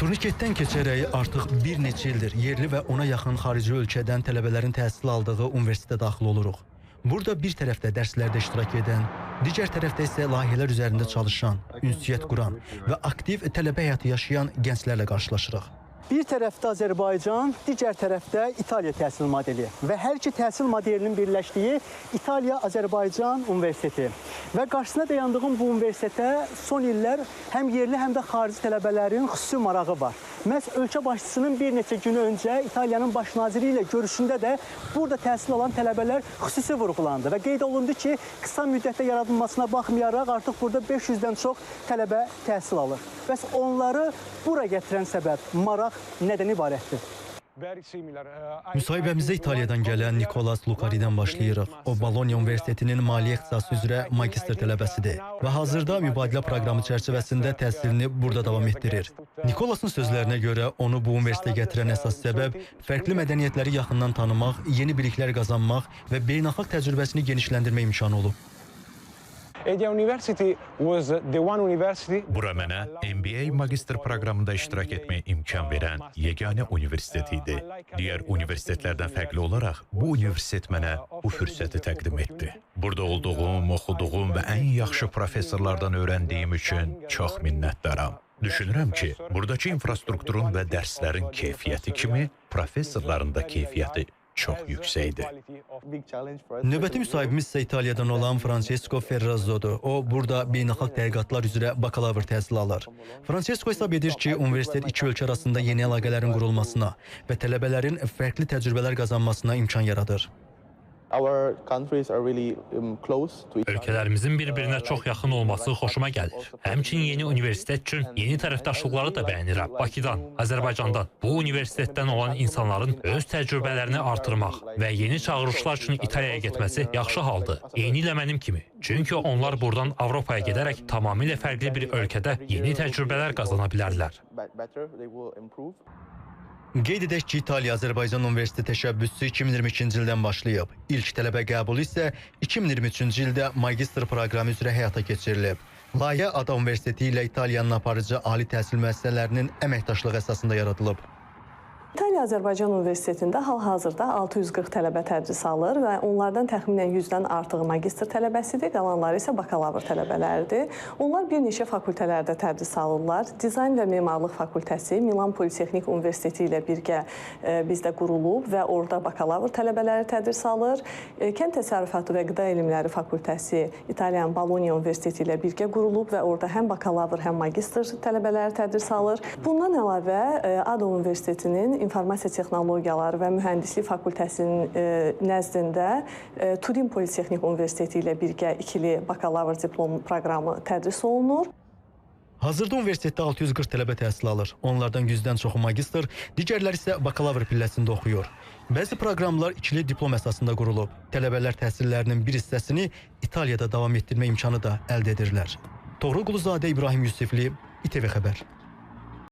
Turniketdən keçərək artıq bir neçə ildir yerli və ona yaxın xarici ölkədən tələbələrin təhsil aldığı universitetə daxil oluruq. Burada bir tərəfdə dərslərdə iştirak edən, digər tərəfdə isə layihələr üzərində çalışan, ünsiyyət quran və aktiv tələbə həyatı yaşayan gənclərlə qarşılaşırıq. Bir tərəfdə Azərbaycan, digər tərəfdə İtaliya təhsil modeli və hər iki təhsil modelinin birləşdiyi İtaliya-Azərbaycan Universiteti. Və qarşısına dayandığım bu universitetə son illər həm yerli, həm də xarici tələbələrin xüsusi marağı var. Məhz ölkə başçısının bir neçə gün öncə İtaliyanın baş naziri ilə görüşündə də burada təhsil alan tələbələr xüsusi vurğulandı və qeyd olundu ki, qısa müddətdə yaradılmasına baxmayaraq artıq burada 500-dən çox tələbə təhsil alır. Bəs onları bura gətirən səbəb, maraq nədən ibarətdir? Müsahibəmizə İtaliyadan gələn Nikolas Lukaridən başlayırıq. O, Bologna Universitetinin maliyyə ixtisası üzrə magistr tələbəsidir və hazırda mübadilə proqramı çərçivəsində təhsilini burada davam etdirir. Nikolasın sözlərinə görə onu bu universitetə gətirən əsas səbəb fərqli mədəniyyətləri yaxından tanımaq, yeni biliklər qazanmaq və beynəlxalq təcrübəsini genişləndirmə imkanı olub. Bura mənə MBA magistr proqramında iştirak etməyə imkan verən yeganə universitet idi. Digər universitetlərdən fərqli olaraq bu universitet mənə bu fürsəti təqdim etdi. Burada olduğum, oxuduğum və ən yaxşı professorlardan öyrəndiyim üçün çox minnətdaram. Düşünürəm ki, buradakı infrastrukturun və dərslərin keyfiyyəti kimi professorların da keyfiyyəti çox yüksəkdir. Növbəti müsahibimiz isə İtaliyadan olan Francesco Ferrazzodur. O, burada beynəlxalq tədqiqatlar üzrə bakalavr təhsil alır. Francesco hesab edir ki, universitet iki ölkə arasında yeni əlaqələrin qurulmasına və tələbələrin fərqli təcrübələr qazanmasına imkan yaradır. Ölkələrimizin bir-birinə çox yaxın olması xoşuma gəlir. Həmçinin yeni universitet üçün yeni tərəfdaşlıqları da bəyənirəm. Bakıdan, Azərbaycandan, bu universitetdən olan insanların öz təcrübələrini artırmaq və yeni çağırışlar üçün İtaliyaya getməsi yaxşı haldır. Eynilə mənim kimi. Çünki onlar buradan Avropaya gedərək tamamilə fərqli bir ölkədə yeni təcrübələr qazana bilərlər. Qeyd edək ki, İtaliya-Azərbaycan Universiteti təşəbbüsü 2022-ci ildən başlayıb. İlk tələbə qəbulu isə 2023-cü ildə magistr proqramı üzrə həyata keçirilib. Layihə ADA Universiteti ilə İtaliyanın aparıcı ali təhsil müəssisələrinin əməkdaşlığı əsasında yaradılıb. İtaliya-Azərbaycan Universitetində hal-hazırda 640 tələbə tədris alır və onlardan təxminən 100-dən artığı magistr tələbəsidir, qalanları isə bakalavr tələbələridir. Onlar bir neçə fakültələrdə tədris alırlar. Dizayn və Memarlıq Fakültəsi Milan Politexnik Universiteti ilə birgə bizdə qurulub və orada bakalavr tələbələri tədris alır. Kənd Təsərrüfatı və Qida Elmləri Fakültəsi İtaliyanın Bologna Universiteti ilə birgə qurulub və orada həm bakalavr, həm magistr tələbələri tədris alır. Bundan əlavə ADA Universitetinin İnformasiya Texnologiyaları və Mühəndislik Fakültəsinin nəzdində Turin Politexnik Universiteti ilə birgə ikili bakalavr diplom proqramı tədris olunur. Hazırda universitetdə 640 tələbə təhsil alır. Onlardan 100-dən çoxu magistr, digərləri isə bakalavr pilləsində oxuyur. Bəzi proqramlar ikili diplom əsasında qurulub. Tələbələr təhsillərinin bir hissəsini İtaliyada davam etdirmə imkanı da əldə edirlər. Toğrul Quluzadə, İbrahim Yusifli, İTV Xəbər.